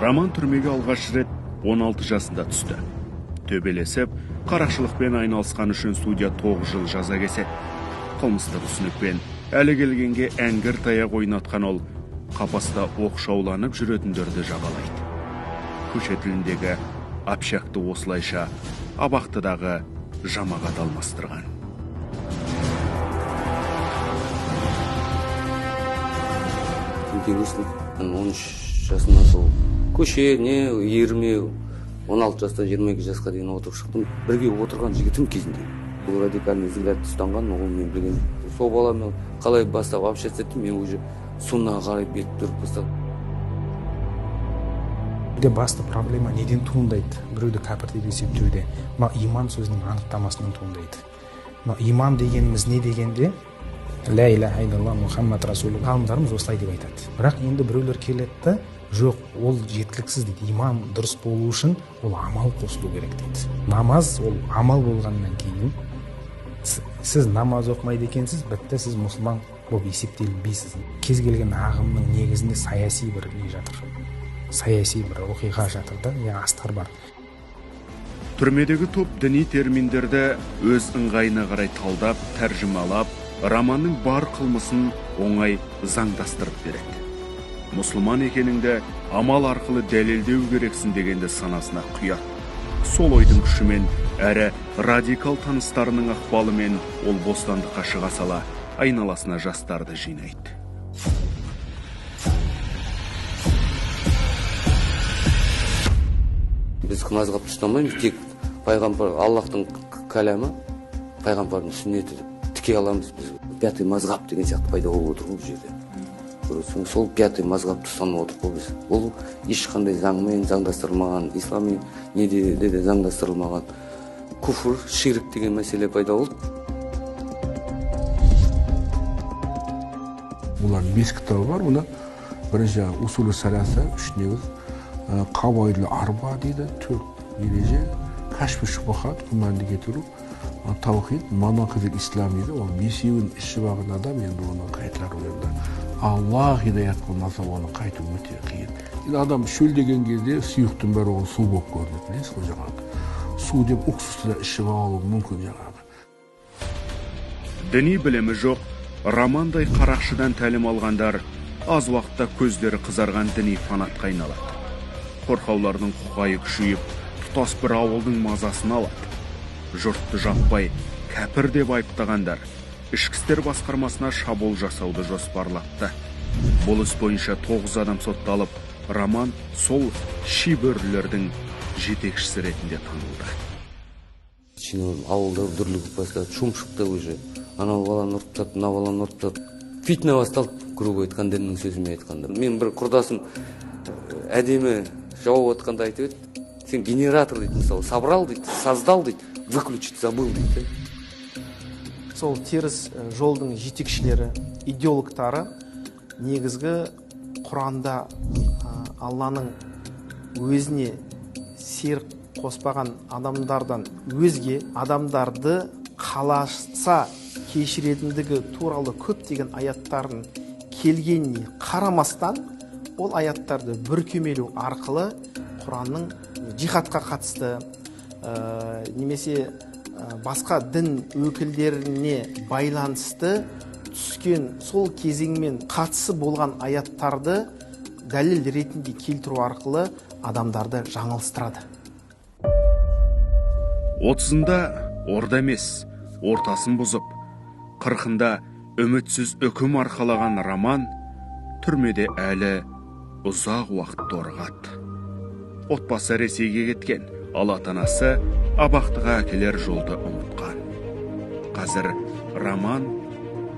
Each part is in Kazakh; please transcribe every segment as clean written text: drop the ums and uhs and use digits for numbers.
Роман түрмеге алғаш рет 16 жасында түсті. Төбелесіп, қарақшылықпен айналысқан үшін судья 9 жыл жаза кеседі. Қылмыстық түсінікпен әлі келгенге әңгір таяқ ойнатқан ол қапаста оқшауланып жүретіндерді жағалайды. Көше тіліндегі общакты осылайша абақтыдағы жамағат алмастырған. Үлкен өстім. 13 жасымнан сол көше, не, ерме, 16 жастан 22 жасқа дейін отырып шықтым. Бірге отырған жігітім кезінде. Бұл радикальный взгляд ұстанған, ол мен білген. Сол баламен қалай бастап общаться еттім, мен уже суннаға қарай бет бұрып бастадым. Бізде басты проблема неден туындайды? Біреуді кәпір деп есептеуде. Мына иман сөзінің анықтамасынан туындайды. Мына иман дегеніміз не дегенде, Ля иляха иллаллах Мухаммад Расулуллах. Ғалымдарымыз осылай деп айтады. Бірақ енді біреулер келеді да, жоқ, ол жеткіліксіз дейді. Иман дұрыс болу үшін ол амал қосылу керек дейді. Намаз ол амал болғаннан кейін сіз намаз оқымайды екенсіз, бітті, сіз мұсылман болып есептелінбейсіз. Кез келген ағымның негізінде саяси бір не жатыр. Саяси бір оқиға жатыр да, не астар бар. Түрмедегі топ діни терминдерді өз ыңғайына қарай талдап, тәржімалап, Романның бар қылмысын оңай заңдастырып береді. Мұсылман екеніңді амал арқылы дәлелдеу керексің дегенді санасына құяды. Сол ойдың күшімен әрі радикал таныстарының ықпалымен ол бостандыққа шыға сала айналасына жастарды жинайды. Біз мазғапты ұстамаймыз, тек пайғамбар, Аллахтың кәләмі, пайғамбардың сүннеті деп тіке аламыз біз. Пятый мазғап деген сияқты пайда болып отыр ғой бұл жерде. Көресің, сол пятый мазғапты ұстанып отырмыз ғой біз. Ол ешқандай заңмен заңдастырылмаған, ислами неде де заңдастырылмаған. Куфр, ширк деген мәселе пайда болды. Олардың 5 кітабы бар. Оны бірінші усулы саласа, 3 негіз, қауайдыл арба дейді, 4 ереже, кәшфи шубахат, күмәнді кетіру, таухид, манақидул ислам дейді. Ол бесеуін ішіп алған адам енді оны қайтару енді. Аллах хидаят қылмаса оны қайту өте қиын. Енді адам шөлдеген кезде сұйықтың бәрі оған су болып көрінеді, білесіз ғой жаңағы. Су деп уксусты да ішіп алуы мүмкін жаңағы. Діни білімі жоқ, Романдай қарақшыдан тәлім алғандар аз уақытта көздері қызарған діни фанатқа айналады. Қорқаулардың құқайы күшейіп, тұтас бір ауылдың мазасын алады. Жұртты жаппай кәпір деп айыптағандар ішкі істер басқармасына шабуыл жасауды жоспарлапты. Бұл іс бойынша 9 адам сотталып, Роман сол шибөрілердің жетекшісі ретінде танылды. Чиновник ауылда дүрлігіп бастады, шум шықты уже. Анау баланы ұрып тастады, мынау баланы ұрып тастады. Фитна басталды, грубо айтқанда, діннің сөзімен айтқанда. Мен бір құрдасым әдемі жауап отқанда айтып еді, сен генератор дейді, мысалы, собрал дейді, создал дейді, выключить забыл дейді. Сол теріс жолдың жетекшілері, идеологтары негізгі Құранда Алланың өзіне серік қоспаған адамдардан өзге адамдарды қаласа кешіретіндігі туралы көптеген аяттардың келгеніне қарамастан, ол аяттарды бүркемелеу арқылы Құранның жихадқа қатысты, немесе басқа дін өкілдеріне байланысты түскен сол кезеңмен қатысы болған аяттарды дәлел ретінде келтіру арқылы адамдарды жаңылыстырады. 30-ында орда емес, ортасын бұзып, 40-ында үмітсіз үкім арқалаған Роман түрмеде әлі ұзақ уақыт торығады. Отбасы Ресейге кеткен, ал ата-анасы абақтыға әкелер жолды ұмытқан. Қазір Роман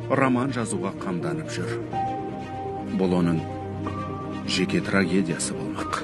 роман жазуға қамданып жүр. Бұл оның жеке трагедиясы болмақ.